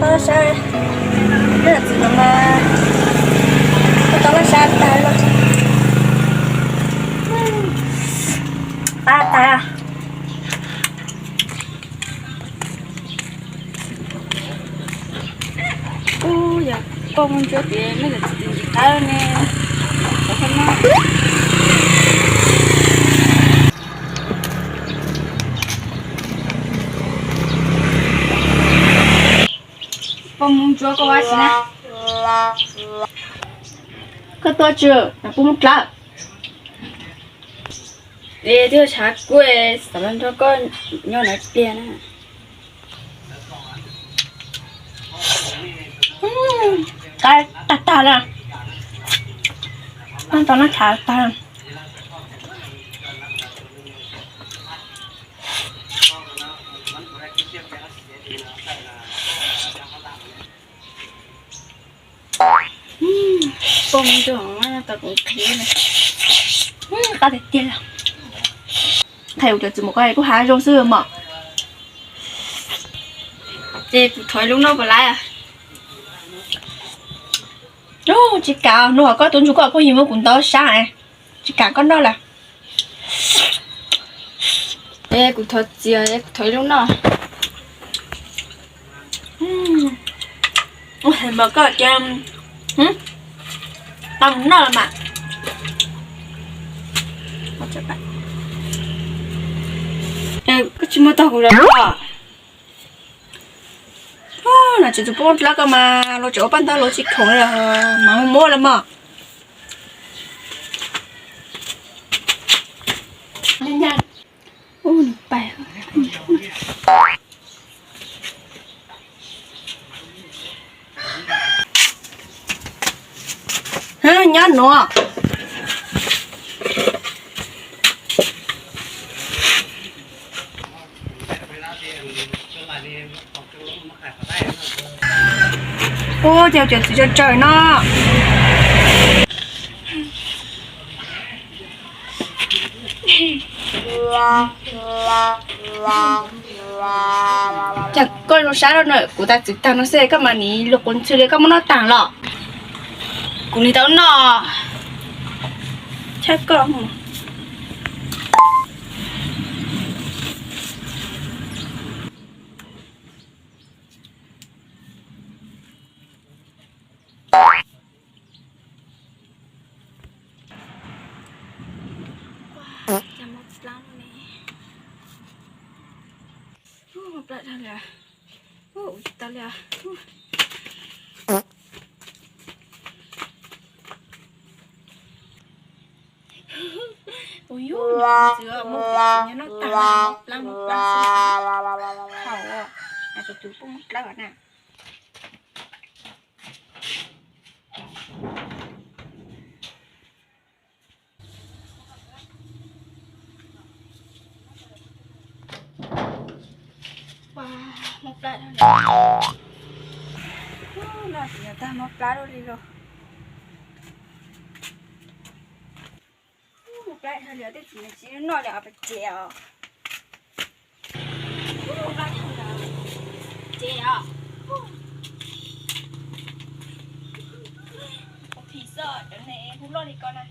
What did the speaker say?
Tau sab, txiv no mas tau laj sab tag lawm. Qab tag. Ub, yog poj mus ntsuab tias nej yog txiv tis ntsis qab ne, xav no. Poj mus ntsuab koj ua si na. Koj tuaj tsis, poj mus dlawb. Es twb tshav kub, xav los nrog koj nyob no ib pliag na. Qab tag tag na. Tau no tshav tag. Poj mus ntsuab tau kuv qhia na. Qab tiag tiag li. Qhia kuv cov txiv mus koj kuj hav zoo xwb mog. Ces kuv thov lub noj puas laiv? Tsis kam, nug koj tus ntsuj koj kuj yig muab kuv ntau sab, tsis kam koj noj lawm. Es kuv thov txiv, es kuv thov ib lub noj. Ua heev mas koj ces tau mus noj los mas. Koj tsis muab tog kuv los. No tsis tus poj dlawb koj mas luag tseem ua paj ntaub luag tsis khoom li mas muab los mog. Nyob nuav. Ub, ces cov txiv tsawg tsawg no. Cas koj zoo sab lawm na, kuv tas txwv tag no xwb koj mam nim luag quav ntxhw li, koj muab noj tag los? Kuv nim tau noj. Tshaj koj. Cas mob plab ne. Mob plab dhau li. Ua tsis tau li. Ua yus txiv mob plab nyob noj tag, mob plab mob plab xwb. Thaum tus tus poj mob plab na. Ua, mob plab dhau li. Noj tsis tau tag mob plab dhau li los. Mob plab dhau li, tej txiv tsis noj li os, pab ces os. Mob plab dhau li, ces os. Ua phim xwb, cov ne hu loj li ko na.